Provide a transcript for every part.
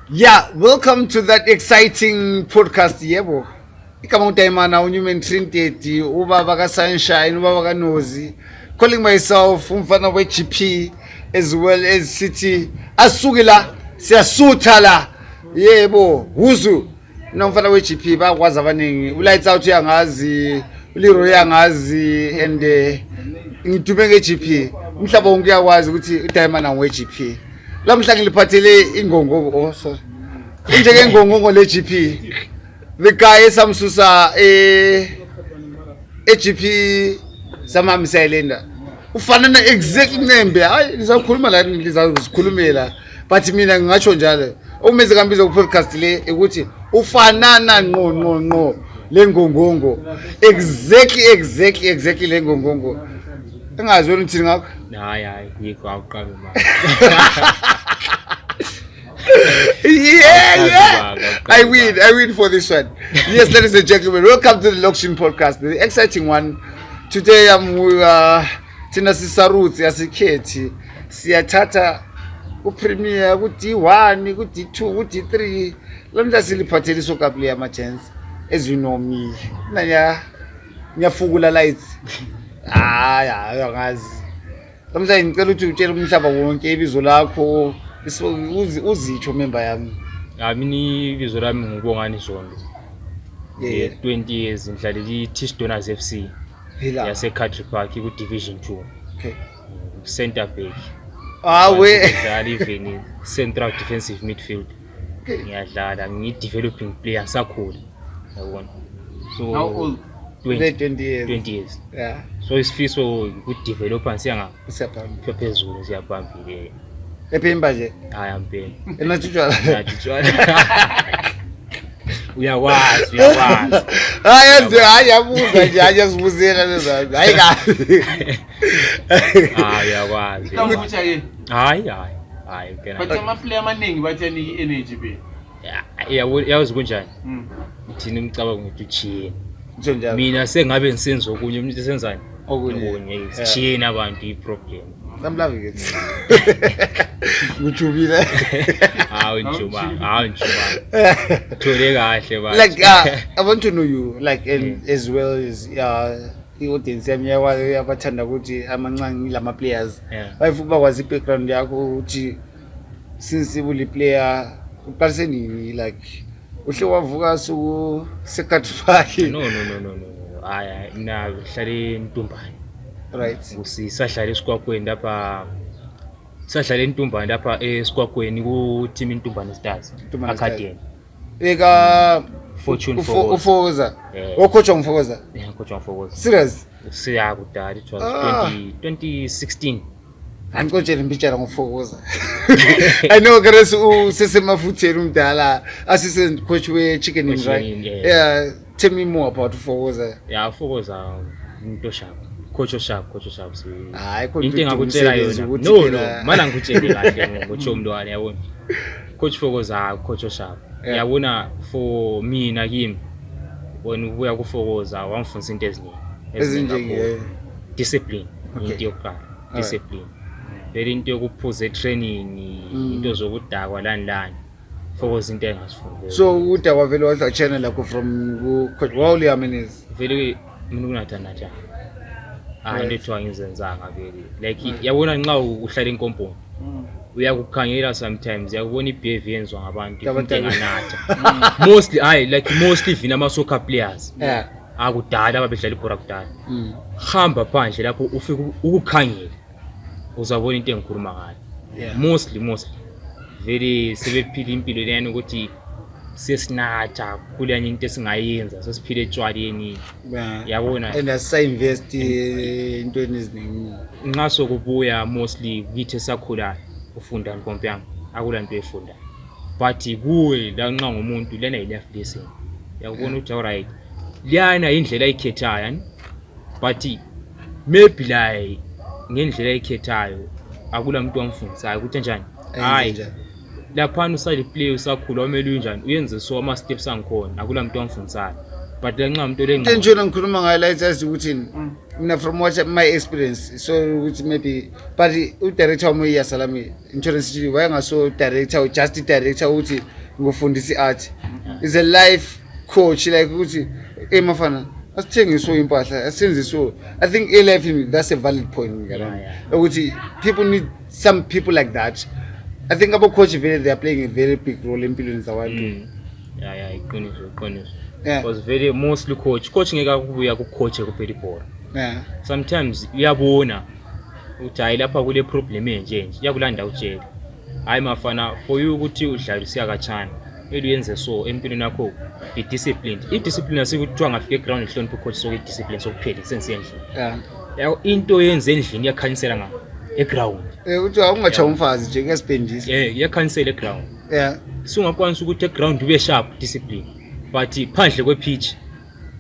Yeah, welcome to that exciting podcast. Yebo. Igama uDaimana uNewman Trinity, ubaba kaSunshine, ubaba kaNozi. Calling myself umfana weGP as well as City. Asuke la, siyasutha la. Yebo, Huzu. Nomfana weGP bakwazi abaningi. uLights Out uyangazi, uLiro uyangazi and ngithume ngeGP. Umhlaba wonke uyakwazi ukuthi uDaimana weGP. Lamhla ngiliphathele ingongo sorry. Njenge ngongo le GP. The guy esamsusa GP samami Silenda. Ufana na exact Ncembe. Hayi lizakhuluma la lizazikhulumela. But mina ngingatsho njalo. Umeze kambiza ku podcast le ukuthi ufanana ngqo le ngongongo. Exactly le ngongongo. Engazweni uthini ngakho? Hayi yikho awuqabe manje. Yeah. I win for this one. Yes, ladies and gentlemen, welcome to the Lokshin podcast, the exciting one. Today I'm with Tina Sisaruti asikhethi. Siyathatha uPremier ku D1, ku D2, ku D3. Lamhla siliphathele soccer player ama chance. As you know me. Ngiyafukula lights. Uyangazi. Lamhla ngicela ukuthi utshele umhlaba wonke ibizo lakho. Uzitsho member yami. Mina ibizo lami ngubongani Zondo. 20 years ngidlalile iTish Donors FC. Yase Country Park ku Division 2. Okay. Center back. We even central defensive midfield. Okay. Ngiyadlala developing player sakhula. Yabona. So how old? 20 years. 20 years. Yeah. So isifiso ukudevelopa siyanga Siyaphambi. phezulu siyaphambili. Ephemba nje. Hayi ampela. Enatshwala. Uyakwazi. Hayi yabuza nje ayazibuzela lezazi. Hayi kahle. Uyakwazi. Utambutsha ke. Hayi kena. Bathe ama player amaningi bathani i-energy be. Yazi kunjani? Thina umcabanga ukuthi uchiyene. Nje njalo. Mina sengabe ngisenza okunye umuntu esenzani? Okunye. Chiyene abantu iproblem. Samlavi ke. Ngijubile. Njuma. Thole kahle ba. Like I want to know you like as well as i-audience yami yabathanda ukuthi amancane lama players. Bayifuba bakwazi i-background yakho ukuthi since uli player uqalise nini like uhle wavuka suku second No. Hayi mina ngihlala eNtumbane. Right. Sisahlala esikwakweni lapha. Sahlala eNtumbane lapha esikwakweni ku team eNtumbane Stars. Academy. Eka Fortune Ufoza. Ocoach Mfoza. Yeah, coach Mfoza. Serious? Siyakudala it was 2016. Angikotshela impicture ngoFokoza. I know Grace usesemafutheni umdala assistant coach we Chicken Wings, right? Yeah, tell me more about Fokoza. Yeah, Fokoza into sharp. Coach sharp. Hayi into engakutshela yona. No, mana ngikutshele kahle ngokuthi umntwana yabona. Coach Fokoza coach sharp. Yabona for mina kimi when ubuya kuFokoza wamfundisa into eziningi. Discipline. Into yokuqala. Discipline. Very into yokuphuza training, into zokudakwa lani. Fokoza into engasifundile. So udakwa vele wadla channel yakho from coach Wally Amenez. Vele mina unathanda njani? Ndethiwa ngizenzanga vele. Like yabona nxa uhlala enkomponi. Uyakukhangela sometimes yakubona ibehavior yenzwa ngabantu enganatha. Mostly vina ama soccer players. Yeah. Akudala ababedlala ibhola kudala. Hamba phandle lapho ufike ukukhangela. Uzabona into engikhuluma ngayo. Mostly very sebephila impilo leyani ukuthi sesinatha kulanye into esingayenza sesiphile etshwaleni. Yabona and invest entweni eziningi. Nxa sokubuya mostly kithi sakhula ufunda inkompi yami akulanto efunda. But kuwe la nxa ngomuntu lena ilife lesson. Yakubona ukuthi alright. Liyana indlela ayikhethayo but maybe like ngendlela ayikhethayo akula umuntu wamfundisayo ukuthi njani. Hayi. Lapha usali play usakhula omele unjani uyenze so ama steps angikhona akula umuntu wamfundisayo. but lanxa umuntu lenqa Intshona ngikhuluma ngayo la izazi ukuthi mina from what my experience so ukuthi maybe but u-director wami uyasalami insurance city wayengaso director just director ukuthi ngofundisa i-art is a life coach like ukuthi mafana asithengiswe impahla asenziso I think a life that's a valid point ngiyabona ukuthi people need some people like that. I think abo coach vele they are playing a very big role empilweni zabantu. Yeah iqiniso Yeah. Because very mostly coach ngeke kubuya ku coach kuphela ibhola. Yeah. Sometimes uyabona uthi hayi lapha kule problem enje iyakulanda utshela hayi mafana for you ukuthi udlalisa kachana eliyenze so empilweni yakho i-discipline asikuthiwa ngafika eground ihloniphe coach so i-discipline sokuphela sense endlini. Yeah. Into yenze endlini iyakhanyisela nga eground Uthi awungachawa umfazi nje ngesipendisi. Iyakhanyisela eground. Yeah. Singakwanisa ukuthi eground ube sharp discipline but phandle kwe-pitch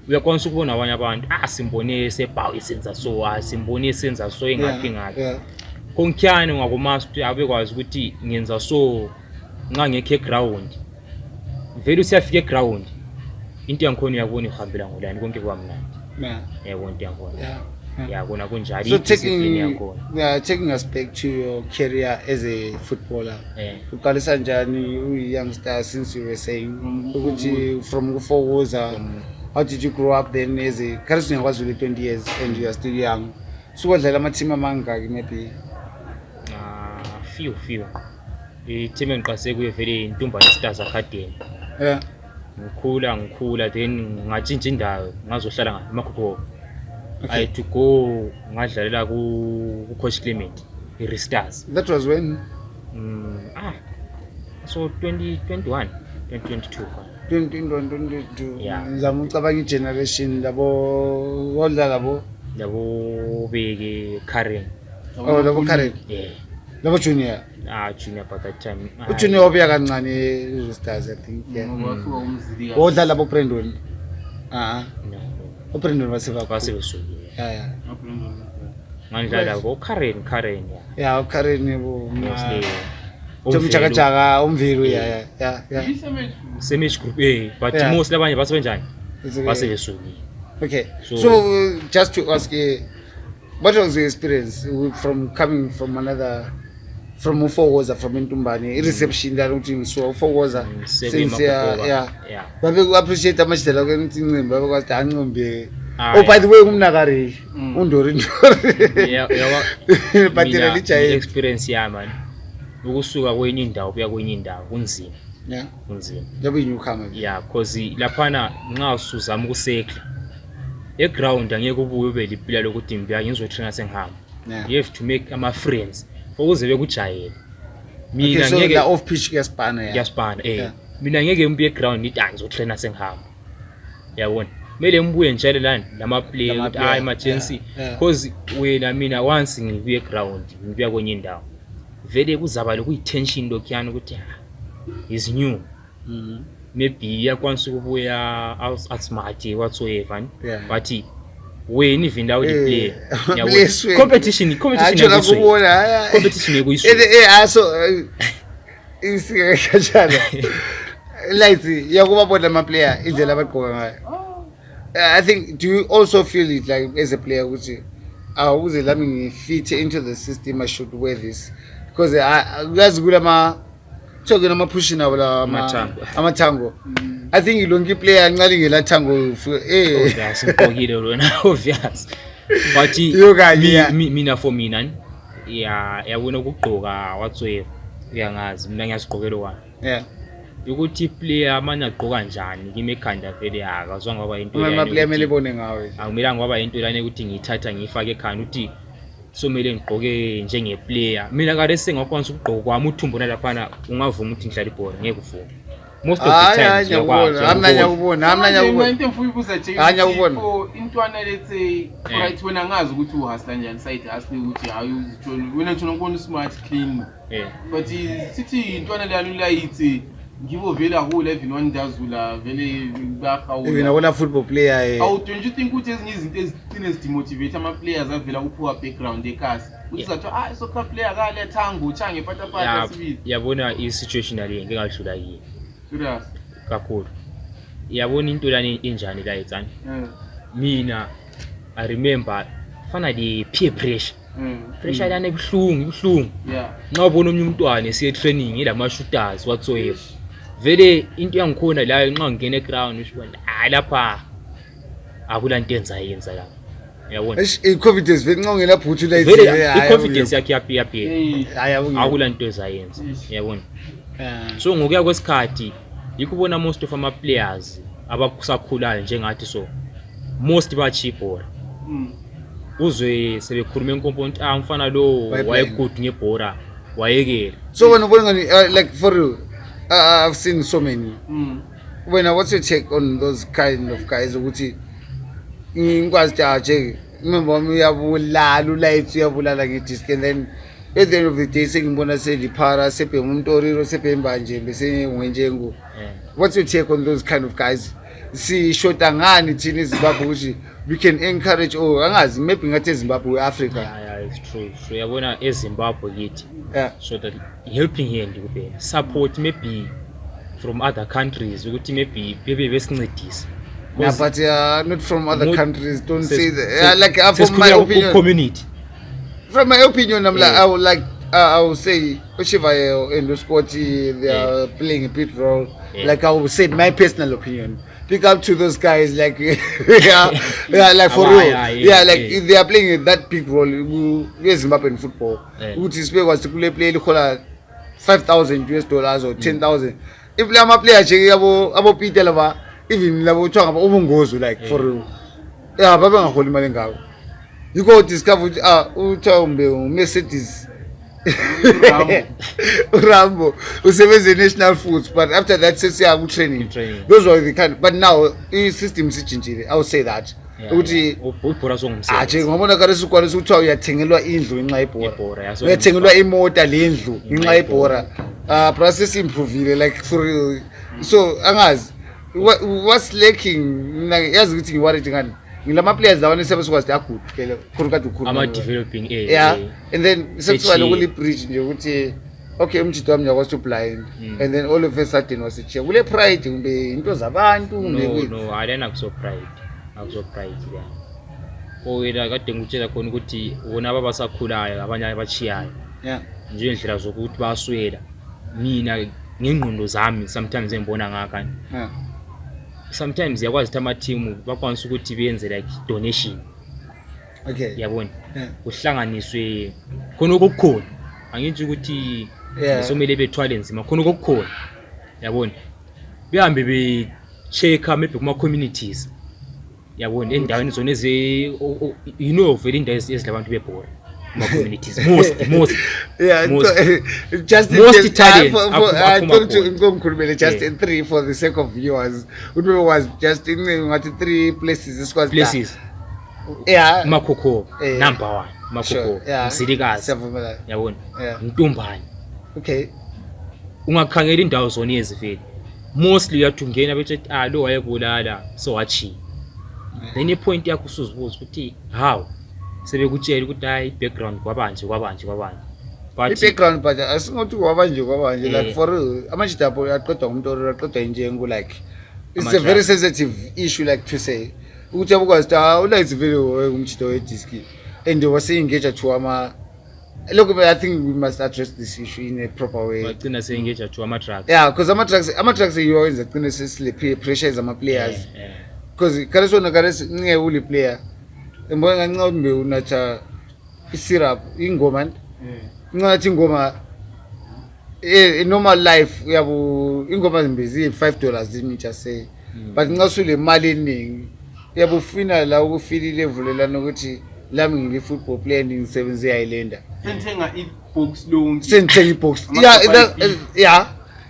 uyakwanisa ukubona abanye abantu simbone sebhawu esenza so simbone esenza so engaphi ngapi konkyane ngakumaster abekwazi ukuthi ngenza so nxa ngekho eground vele usiyafika eground into yangikhona uyabona ihambela ngolani konke kwamnandi yebo into yangikhona yabona kunjalo idiscipline yakhona. Taking us back to your career as a footballer uqalisa njani uyi-youngster since you were saying ukuthi from kufokoza how did you grow up then as a currently uyakwazi 20 years and you are still young so wadlala ama-team amangaki maybe few i-team engiqase kuyo vele intumbane stars academy ngikhula then ngatshintsha indawo ngazohlala emakhupho I had to go ngadlalela ku coach Clement i-Restars. That was when so 2021 2022 2022 Yeah. ngizama ucabanga i-generation labo odlala labo beke Karen labo Karen labo junior junior by that time ujunior obuya kancane i-Restars I think odlala labo Brandon no uBrandon waseva sebesukile yeah ngandlala ko Karen yeah Karen mostly umjakajaka umviru yeah same group but most labanye basebenjani basebesukile. Okay, so just to ask what was your experience from coming from another from Ufokoza from Intumbane reception that ukuthi so Ufokoza since babe appreciate amadlela kwencimbi babe kwathi ancombe by the way umnakari undori but really experience yami ukusuka kwenye indawo kuya kwenye indawo kunzima kunzima yabe newcomer because laphana nxa usuzama ukusekla eground angeke ubuye ube liphila lokuthi mbiya ngizotraina sengihamba you have to make ama friends ukuze bekujayele mina ngeke la off pitch kuyaspana mina ngeke mbiye eground nithi ngizotraina sengihamba yabona mele ngibuye njalo lana lama player ukuthi emergency because wena mina once ngibuye eground ngibuya kwenye indawo vele kuzaba lokuyi-tension lokhuyana ukuthi is new maybe yakwanisa ukubuya outsmart whatsoever but wena even la uliplay competition yekuyisuka so isikashana like yakubabona ama player indlela abagqoka ngayo. I think do you also feel it like as a player ukuthi awuze lami ngifit into the system I should wear this because uyazi kula talking ama pushing la amathango I think ilonke player ncane ngela thango singqokile lona obvious but mina for mina yabona ukugqoka whatsoever uyangazi mina ngiyasigqokela wona ukuthi player amanye agqoka njani kimi ekhanda vele akazwa ngoba into yani ama player mele bone ngawe angimela ngoba into lana ukuthi ngithatha ngifake ekhanda uthi somele ngigqoke njenge player mina kade sengakwanisa ukugqoka kwami uthumbo nalaphana ungavuma ukuthi ngihlala ibhola ngeke kuvuma most of the time ngiyakubona into mfuyo ibuza nje intwana lethe right wena ngazi ukuthi uhasla njani side hustle ukuthi awuzitshona wena ntshona ukubona smart clean but sithi intwana leyani ulayithi ngibo vele akula even one dazula vele bakhawula even akona football player don't you think ukuthi ezinye izinto ezithine zimotivate ama players avela kuphuka background ekhasi ukuthi sathi soccer player kale thango change patapata sibili yabona i situation ali ngeke ngadlula yini serious kakhulu yabona into lani injani la etsana mina I remember fana the peer pressure pressure lana ibhlungu nxa ubona omnye umntwana esiye training elama shooters whatsoever vele into yangikhona la nxa ngene ground usho lapha akulanto enzayenza la yabona i-confidence vele nxa ungela phuthu la i-confidence yakhe yaphi akulanto ezayenza yabona so ngokuya kwesikhathi yikubona most of ama players abakusakhulayo njengathi so most bachibhora uzwe sebekhuluma enkomponti ngifana lo wayegood ngebhora wayekela so when ubona like for you I've seen so many what's your take on those kind of guys ukuthi ngikwazi aje remember uyabulala ulight uyabulala ngedisk and then at the end of the day sengibona seliphara sebhe umuntu oriro sebhemba nje bese ngwenjengo what's your take on those kind of guys si shota ngani thina eZimbabwe ukuthi we can encourage angazi maybe ngathi eZimbabwe Africa it's true so yabona eZimbabwe kithi so that helping hand kuphela support maybe from other countries ukuthi maybe bebe besincedisa but not from other countries don't say that like from my opinion community from my opinion I'm like I would say Oshivayo and Scotty they are playing a big role like I would say my personal opinion pick up to those guys like like for real like they are playing that big role Zimbabwean football ukuthi sibe kwazi kule play likhola $5,000 or $10,000 if lama player nje abo Peter laba even labo thwa ngaba ubungozo like for real babe ngaholi imali ngawo you go discover ukuthi uthombe Mercedes Rambo usebenza national foods but after that sesiya ku training those are the kind but now I system sijintshile I would say that ukuthi ubhora songumsebenzi nje ngibona kare sikwane ukuthi uyathengelwa indlu inxa ibhora uyathengelwa imota lendlu inxa ibhora process improve like for real so angazi what's lacking mina yazi ukuthi ngiworried ngani ngilama players lawana sebesikwazi agood phela khona kade ukhuluma ama developing and then sekusuka lokuli bridge nje ukuthi okay umjito wami yakwazi to blind and then all of a sudden wasichiya kule pride kumbe into zabantu no ayena kuso pride la oyela kade ngitshela khona ukuthi wona abasakhulayo abanye abachiyayo nje indlela zokuthi baswela mina ngengqondo zami sometimes engibona ngakani sometimes yakwazi ukuthi ama team bakwanisa ukuthi benze like donation yabona kuhlanganiswe khona okukhona angithi ukuthi somele bethwale nzima khona okukhona yabona behambe be check maybe kuma communities yabona endaweni zona vele indawo ezilabantu bebhora kuma communities most just most talent ngomkhulumele just in 3 for the sake of viewers it was just in ngathi 3 places Makoko number 1 Makoko Msilikazi yabona Mtumbani ungakhangela indawo zona ezivele mostly uyathungena bethi lo wayebulala so wachi then ipoint yakho usuzibuza ukuthi how sebekutshela ukuthi hayi background kwabanje but background but asingothi kwabanje like for amajidabo yaqedwa ngumuntu oyaqedwa injengo like it's a very sensitive issue like to say ukuthi abukwazi ulayithi vele umjito wedisk and was engage to ama look I think we must address this issue in a proper way bagcina se engage to ama drugs because ama drugs you always agcina se pressure ama players because karesona nge uli player mbona ncanca unatha syrup ingoma ngathi ingoma normal life uyabo ingoma zimbezi $5 imi just say but ngasule imali eningi yabo fina la ukufili level lana ukuthi lami ngile football player ngisebenza eIslanda sentenga ibox lonke sentenga ibox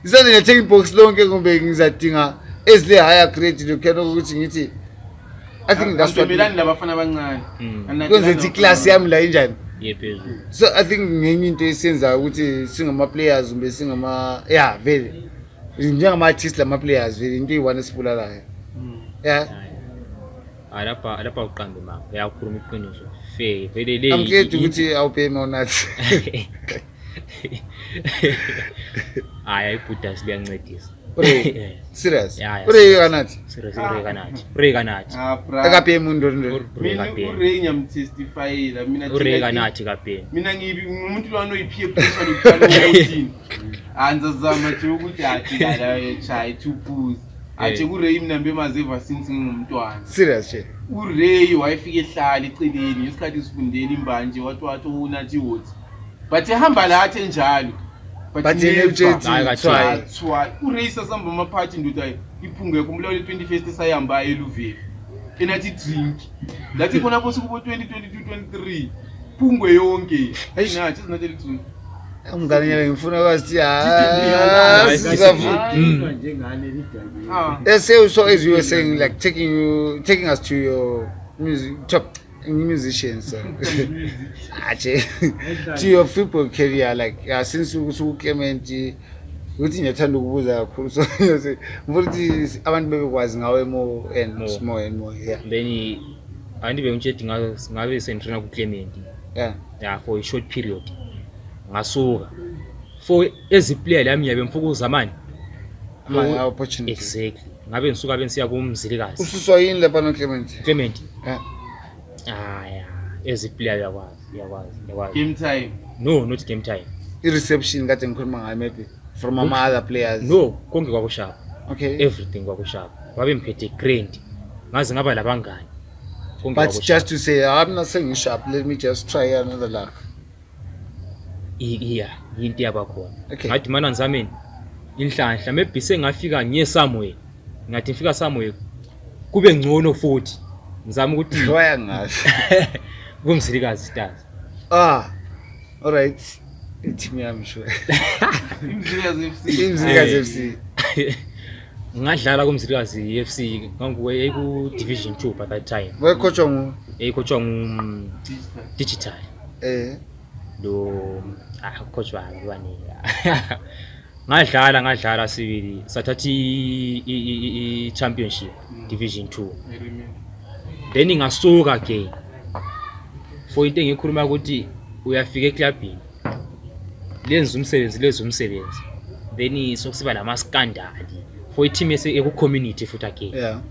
isane ngethenga ibox lonke kumbe ngizadinga ezile higher grade lokho ukuthi ngithi I think that's what belani labafana abancane kwenze class yami la injani phezulu so I think ngenye into esenza ukuthi singama players umbe singama vele njengama artists lama players vele into iwane sibulalayo alapha uqambe mama uyakhuluma iqiniso fair vele le amkhethe ukuthi awupay monathi hayi ibhudas liyancedisa Serious. Yeah, Ure kanathi. Serious ure kanathi. Akape muntu ndo. Ure ngiyamtestifyela mina ure kanathi kapeni. Mina ngumuntu lo anoyipeer pressure lokufana ukuthi anza zama nje ukuthi athi la chai tupuzi. Athi kuRay mina mbemaze ever since ngingumntwana. Serious nje. uRay wayefika ehlala eceleni isikhathi sifundela imbanje wathi unathi wothi. But ehamba la athe njalo. But yena try. uRay sasamba amaphathi ndoda iphunge kumlola 21st sayamba eLuvivi. Enathi drink. Lathi khona pho sikubo 2022-23 phungwe yonke. Ayinathi sinathi lithu. Umngane ngifuna kwazi so as you were saying, like taking us to your top musicians, to your football career, like since you Clement, ukuthi ngiyathanda ukubuza kakhulu so mfuthi abantu bebekwazi ngawe more and more yeah. Then andibe ngitshedi ngabe sentrena ku Clement yeah for a short period ngasuka for as a player lami yabe mfukuza manje my opportunity exactly ngabe ngisuka bensiya kumzilikazi ususwa yini lapha no Clement yeah as a player yakwazi game time not game time reception kade ngikhuluma ngayo maybe from other players no konke kwakushap okay everything kwakushap wabe mphethe grand ngaze ngaba labangani but just to say I'm not saying sharp, let me just try another luck. Yeah into yabakhona okay. Ngathi mana ngizameni inhlanhla maybe sengafika ngiye somewhere ngathi ngifika somewhere kube ngcono futhi ngizama ukuthi waya ngazi kumzilikazi stars all right team yami sure imzilikazi FC ngadlala kumzilikazi FC nganguwe ku division 2 by that time we coach ngu coach ngu digital do coach wani ngadlala sibili sathatha i championship division 2 then ngasuka again for into engikhuluma ukuthi uyafika eclubini lenza umsebenzi then sokusiba nama scandal for a team eku community futhi again yeah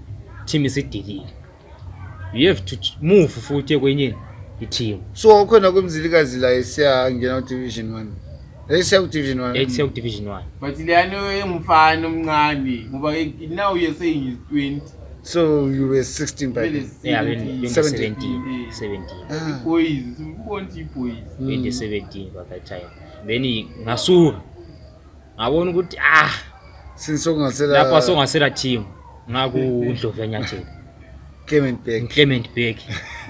team isidilile you have to move futhi kwenye i-team so khona kumzilikazi la esiyangena ku division 1 esiya division 1 but leyano emfana omncane ngoba now you're saying he's 20 so you were 16 by then yeah 17 boys umbonti boys 2017 by that time then ngasuka ngabona ukuthi since ungasela lapha songasela team ngaku Ndlovu yanyathela Clement Beg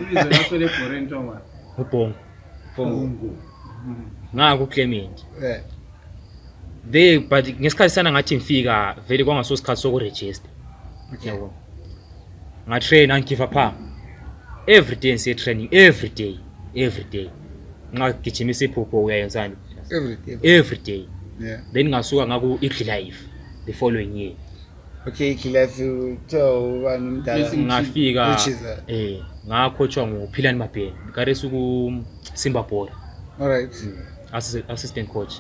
ulize lapho le Borento ma ubongo ngaku Clement they but ngesikhathi sana ngathi ngifika vele kwangaso sikhathi soku register yabo nga train and give up every day ngiye training every day ngagijimisa iphupho uyayenzani every day yeah then ngasuka ngaku Life the following year okay Life to wanumdala ngafika ngacoachwa nguPhilani Mabhena karesi ku Simba Bora all right assistant coach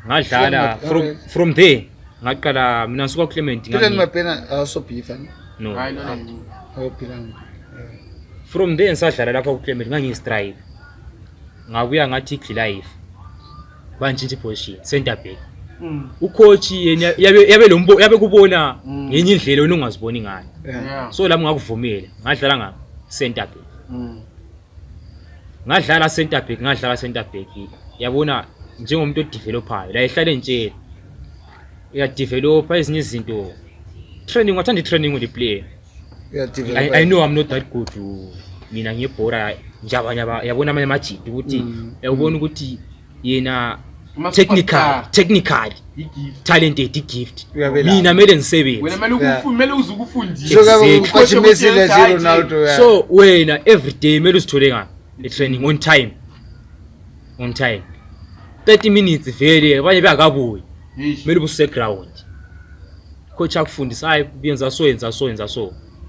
ngadlala from there ngaqala mina ngisuka Clement Philani Mabhena also bifana no Philani from there ngisadlala lapha ku Clement ngangistrike ngabuya ngathi Life bantshintsha position center back ucoach yena yabe kubona ngenye indlela wena ungaziboni ngayo so lami ngakuvumela ngadlala nga center back ngadlala center back yabona njengomuntu odevelopayo la ehlale ntshela ya developa ezinye izinto training wathanda training with the player I know I'm not that good mina ngiyebhora njabanya yabona amanye amajidi ukuthi uyabona ukuthi yena technical talented gift mina mele ngisebenze wena mele uzukufundisa so wena every day mele usithole ngani the training on time 30 minutes vele abanye bayakabuyi mele ubuse ground coach akufundisa hayi kuyenza so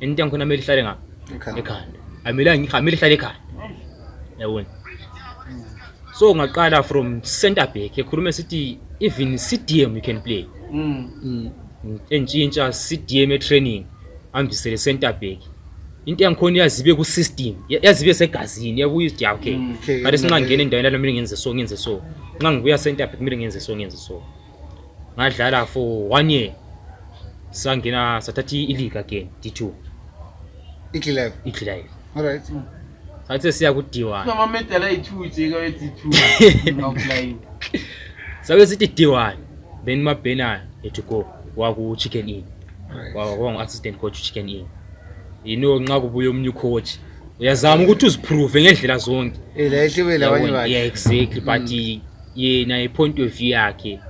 into yankhona mele ihlale ngapha ekhanda amele ihlale ekhanda yabona so ngaqala from center back ekhuluma sithi even CDM you can play entshintsha CDM training ambisele center back into yangikhona yazibe ku system yazibe segazini yabuya ukuthi okay ngathi singangena endaweni la mina ngenze so nxa ngibuya center back mina ngenze so ngadlala for 1 year sangena sathatha ileague again D2 iklive alright sathi siya ku D1 Soma medal ayi2 nje ka D2 offline sabe sithi D1 then mabhena ethi go waku Chicken Inn waku assistant coach Chicken Inn nxa kubuye umnyu coach uyazama ukuthi uziprove ngendlela zonke la ehlibele abanye bakhe yeah exactly but yena i point of view yakhe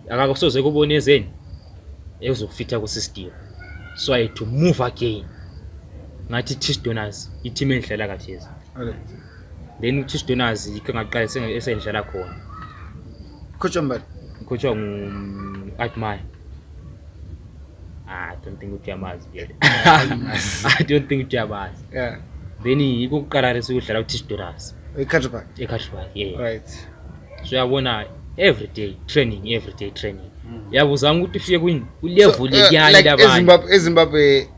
akakusoze kubonezeni ezokufitha ku system so I had to move again ngathi Tish Donors i-team endlela kathesi then Tish Donors ikangaqala esendlala khona coach Atmai I don't think uyamazi yet I don't think uyamazi yeah then ikuqala lesikudlala uTish Donors eKhatshba yeah right so yabona every day training yabuzanga ukuthi ufike ku-level yali labantu eZimbabwe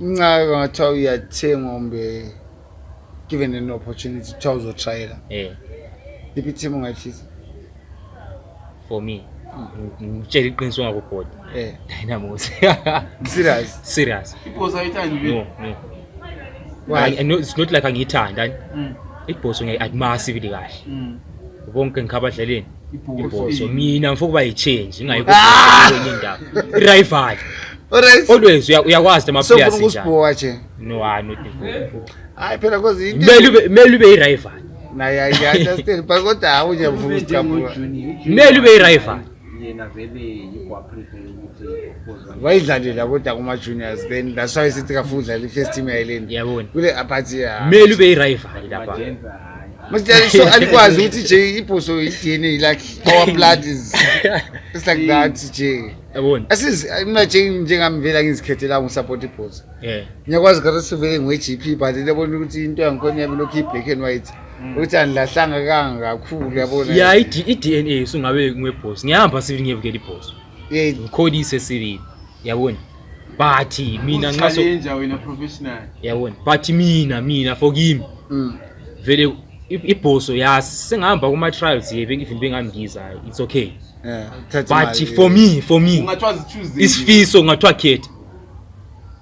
nca ngathiwa uyathenga umbe given an opportunity to uzotrayela liphi team ungayifisa for me ngitshela iqiniso ngakubhoda Dynamos serious Ibhosa ayithandi no I know it's not like angiyithanda ibhoso ngiyayi-admire kahle bonke ngikhabadlaleni ibhoso mina mfuna kuba yi-change ingayikwenye indaba i-rival alright always uyakwazi ama players so kusibhowa nje no not hayi phela cause mele ube i-rival naye understand but kodwa hawo nje mfuna ukujabula mele ube i-rival yena vele yikwaprefer ukuthi wayidlalela kodwa kuma juniors then that's why sithi kafuna udlala i-first team yayileni yabona kule aphathi mele ube i-rival lapha manje so alikwazi ukuthi nje ibhoso i-DNA like our blood is it's like that nje yabona asizi mina njengamvela ngizikhethela ngisupport ibhoso yeah ngiyakwazi ukuthi sivele ngiwe-GP but yabona ukuthi into yangikhona yabe lokhu i-black and white ukuthi andilahlanga kakhulu yabona yeah i-DNA sungabe ngwebhoss ngiyahamba sibili ngiyebukela ibhoss ngikholise sibili yabona but mina nxa challenge wena professional yabona but mina for kimi vele ibhoso sengihamba kuma trials even bengambiza it's okay but for me ungathiwa choose isifiso ngathiwa khetha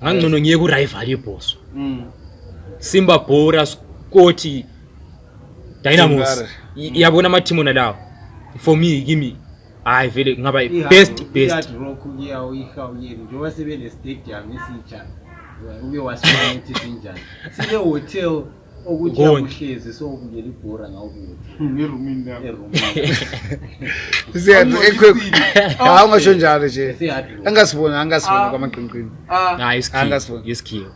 ngangcono ngiye ku rival ibhoso Simba Bora Scotty Dynamos yabona ama team onalawo for me kimi hayi vele ngaba best rock uyawuyihawuyeni njengoba sebele stadium esitsha ube wasibona ukuthi sinjani sibe hotel ukuthi uhlezi so ukungena ibhora ngawukuthi ngerumini lapho siyazi hawu ngasho njalo nje angasibona kwamaqinqini iskhiyo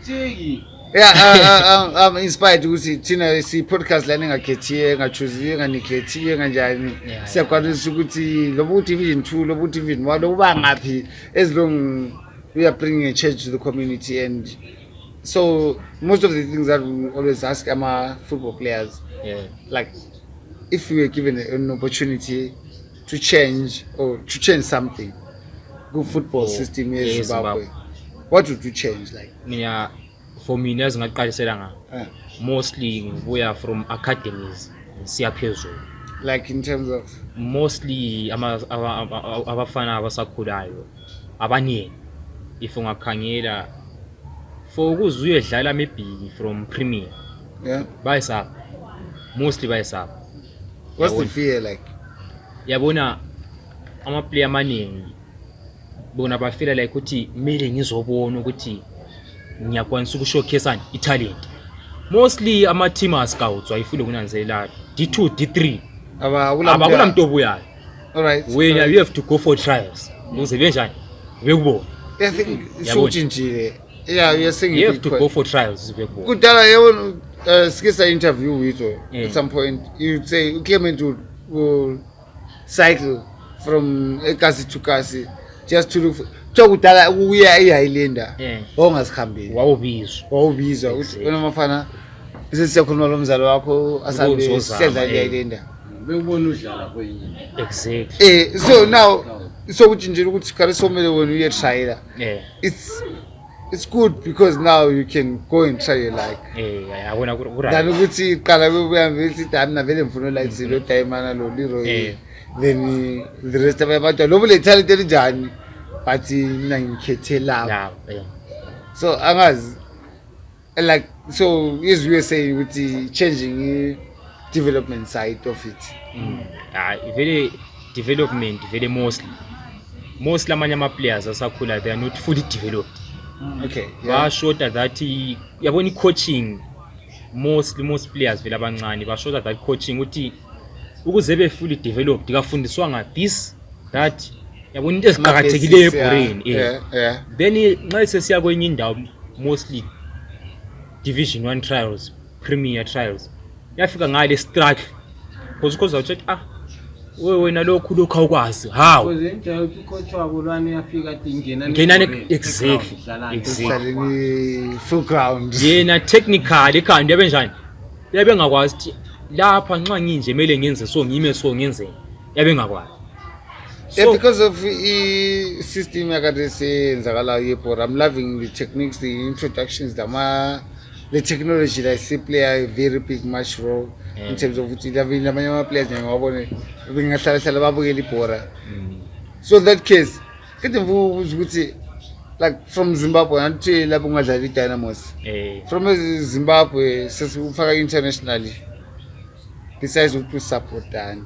Jeki yeah I'm inspired ukuthi thina si podcast lana engakhethiye engachoosiwe enganikhethiye kanjani siyakwanisa ukuthi lobu division 2 lobu division 1 lokuba ngaphi as long we are bringing a change to the community and so most of the things that we always ask our football players like if we were given an opportunity to change or to change something good football system in Zimbabwe what would you change like for me nezingaqalisela nga mostly ngibuya from academies siya phezulu like in terms of mostly abafana abasakhulayo abaningi if ungakhangela for ukuzuye dlala maybe from premier bayisapha mostly bayisapha what's the fear like yabona ama player amaningi bona bafila like ukuthi mele ngizobona ukuthi ngiyakwanisa ukushowcase i-talent mostly ama team scouts ayifule kunanzelela D2 D3 abakula muntu obuyayo alright when you have to go for trials uze benjani bekubona I think ishojinjile you're saying you have to go for trials bekubona kudala yebo sikisa interview with at some point you say Clement will cycle from Ekasi to Kasi just to look for kudala ukuya eHighlander ongasikhambeli wawubizwa uthi wena mafana bese siyakhuluma lo mzalo wakho asabe sedla eHighlander bekubona udlala kwenye exactly so now so ukuthi nje ukuthi kare somele wena uyetryela it's good because now you can go and try your luck yabona than ukuthi qala bebuhambe ithi damna vele mfuno la izilo time lo liro then the rest of abantu lo le talent elinjani but mina ngikhethe la so angazi like so as we were saying with changing development side of it very development very mostly amanye ama players asakhula they are not fully developed okay ba short that yabona coaching most players vele abancane ba short that coaching uthi ukuze be fully developed kafundiswa nga this that yabona into eziqhakathekileyo ebrain then nxa sesiya kwenye indawo mostly division 1 trials premier trials yafika ngale struggle because awuthi wena lokhu awukwazi how because nje ucoach wabo lwana yafika athi ngena exactly full ground yena technical ekhanda yabe njani yabe ngakwazi ukuthi lapha nxa nginje mele ngenze so ngime so ngenze yabe ngakwazi because of system yakade senzakala yebora. I'm loving the techniques, the introductions, the technology that I play a very big much role in terms of the players ngiyabona bengahlala babukela ibhora. So that case kethi ukuthi like from Zimbabwe until lapho ungadlala iDynamos from Zimbabwe sesifaka internationally besides ukuthi support dan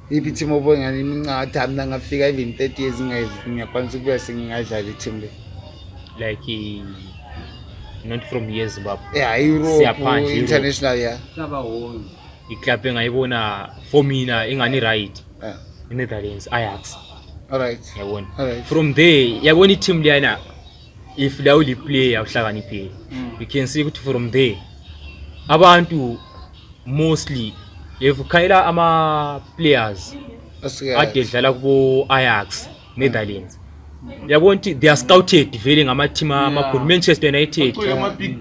ipi team obongani imincane mina ngafika even 30 years ngiyakwanisa ukuya sengingadlala i-team le like not from years Zimbabwe Europe international saba wona iclub engayibona for mina engani right Netherlands Ajax alright yabona from there yabona i-team leyana if la uli player uhlakaniphile you can see ukuthi from there abantu mostly evukhayela ama players ade dlala kubo Ajax Netherlands yabona ukuthi they are scouted vele ngama team amakhulu Manchester United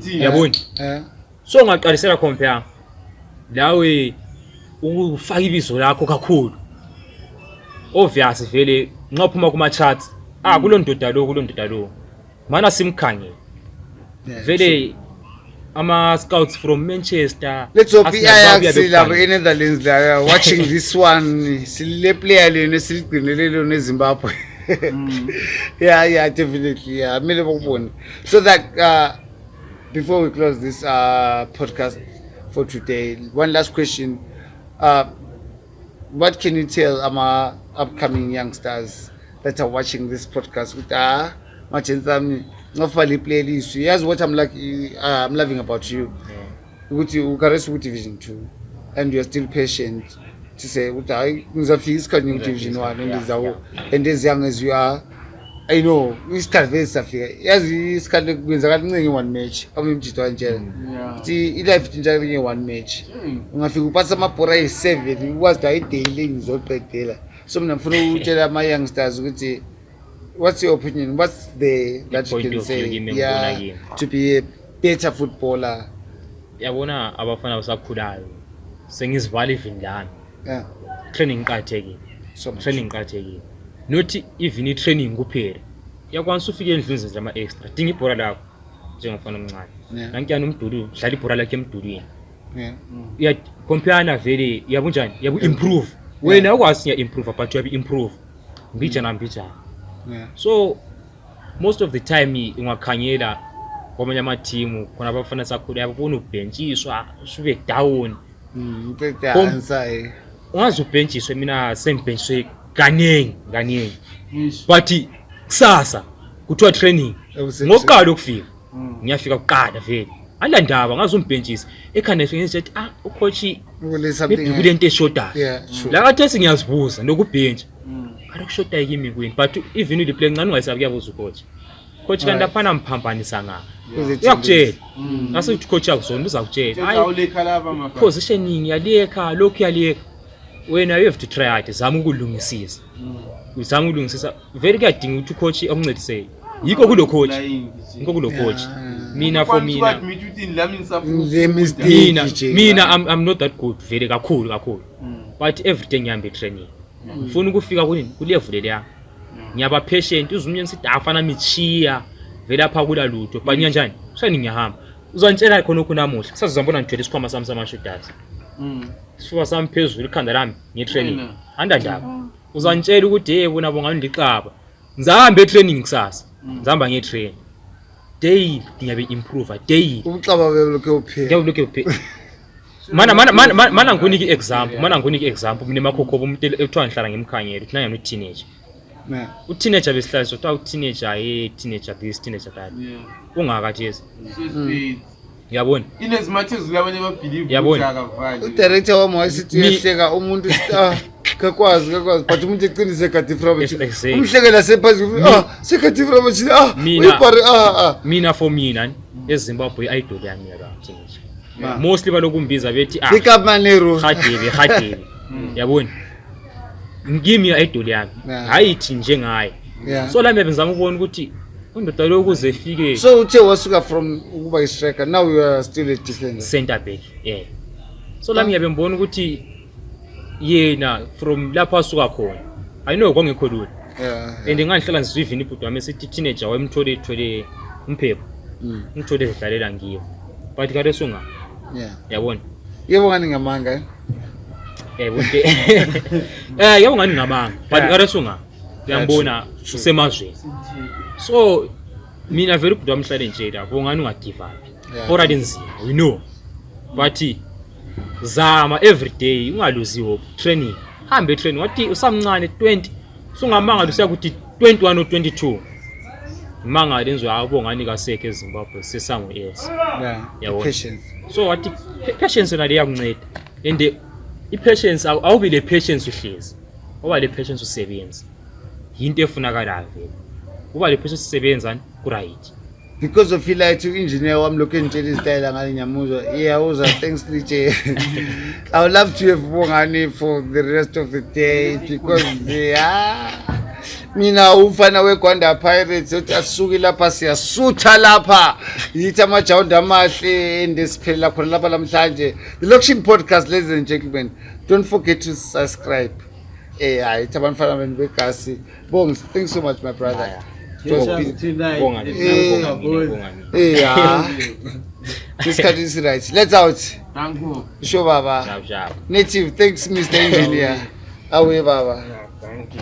yabona so ngaqalisela compare lawe ufaka ibizo lakho kakhulu obvious vele nqaphuma kuma charts kulondoda lo mana simkhangela vele ama scouts from Manchester let's hope Ajax labo in Netherlands they are watching this one sile player lene siligcinelelo neZimbabwe yeah definitely mele bakubone so that before we close this podcast for today one last question what can you tell our upcoming youngsters that are watching this podcast with machentsami ngafali playlist yazi what I'm loving about you ukuthi ukaresi ku division 2 and you are still patient to say ukuthi hayi ngizafika isikhathi ngi division 1 endizawo and as young as you are I know isikhathi vele safika yazi isikhathi kwenzakala incenge one match awumjito kanjena ukuthi ilife injalo nge one match ungafika upasa amabhora yi7 ukwazi hayi daily ngizoqedela so mina ngifuna ukutshela ama youngsters ukuthi what's your opinion? What's the that you can say to be a better footballer? Yabona abafana basakhulayo sengizivala ivindlana training iqathekile training iqathekile not even training kuphela yakwanisa ufike endlini zenza ama extra dinga ibhola lakho njengomfana omncane nankiyana umdulu dlala ibhola lakhe emdulweni ya compare na vele yabunjani yabu improve wena ukwazi ya improve but you improve mbijana so most of the time ungakhangela kwamanye ama team khona abafana sakhula yabona ubhenchiswa ube down ungazi ubhenchiswe mina sembhenchwe kaningi but kusasa kuthiwa training ngoqala ukufika ngiyafika kuqala vele andandaba ngazi umbhenchisi ekhanda efike nje ucoach kulento eshoda la kathi ngiyazibuza nokubhentsha akushoda yimi kwini but even the play ngani ungayisabi kuyabuza coach kanti afana mphambanisa nga uyakutshela ngasithi coach yakuzona uzakutshela awulekha laba mafana positioning yalekha lokhu yalekha wena you have to try hard zama ukulungisisa uzama ukulungisisa very kuyadinga ukuthi coach akuncedise yikho kulo coach mina for mina I'm not that good very kakhulu but everyday ngiyambe training ngifuna ukufika kulevel leya ngiyaba patient uzumnyeni sithi afana michiya vele apha kula lutho but kanjani shani ngiyahamba uzantshela khona namuhla kusazozambona ngithwele isikhwama sami samashudas sifuba sami phezulu ikhanda lami ngetraining andandaba uzantshela ukuthi hey bona bonga ndiqaba ngizahambe etraining kusasa ngihamba ngetrain daily ngiyabe improve daily umxaba belokhe uphela mana ngikunike example mina makhokho umuntu ekuthiwa ngihlala ngimkhanyela uthi nanga no teenager u-teenager besihlala sothiwa u-teenager teenager this teenager that ungakathesi yabona inezimathezulu abanye babhilive yabona udirector wami wasithi uyahleka umuntu kakwazi but umuntu eqinise kadiframa umhlekela sephansi sekadiframa mina for mina eZimbabwe idol yami yaka teenager mostly balokumbiza bethi ikamanero khadebe yabona ngimi idol yami hayithi njengaye so la ngiyabenzama ukubona ukuthi undoda lo kuze efike so uthe wasuka from ukuba istriker now you are still a defender center back so la ngiyabembona ukuthi yena from lapha asuka khona I know kwangekho lula and ngangihlala ngizwivini ibhudu wami esithi teenager wayemthole umphepho ngithole edlalela ngiyo but kade songa yabona yebo ngani ngamanga yebo ngani ngamanga but kade songa uyambona usemazweni so mina vele ibhudu wami hlale nje lapho ngani ungagive up already nzima we know but zama every day ungaluziwe training hambe training wathi usamncane 20 sungamanga lusiyakuthi 21 or 22 manga lenzwe abo ngani kasekhe eZimbabwe sesango yes patience so wathi patience nale yakunceda and ipatience awubi le patience uhlezi oba le patience usebenza into efunakalayo vele uba le patience usebenza ku right because of feel like engineer wami lokho engitshela izitayela ngale nyamuzwa uza thanks DJ I would love to have Bongani for the rest of the day because mina ufana weGwanda Pirates uthi asuki lapha siyasutha lapha yithi amajawundi amahle endesiphela khona lapha namhlanje the Lokshin podcast, ladies and gentlemen. Don't forget to subscribe. Hayi abafana benu begasi. Bongs, thanks so much my brother. Isikhathi is right. Let's out. Thank you. Sure baba. Native, thanks Mr. Engineer. Awe baba. Thank you.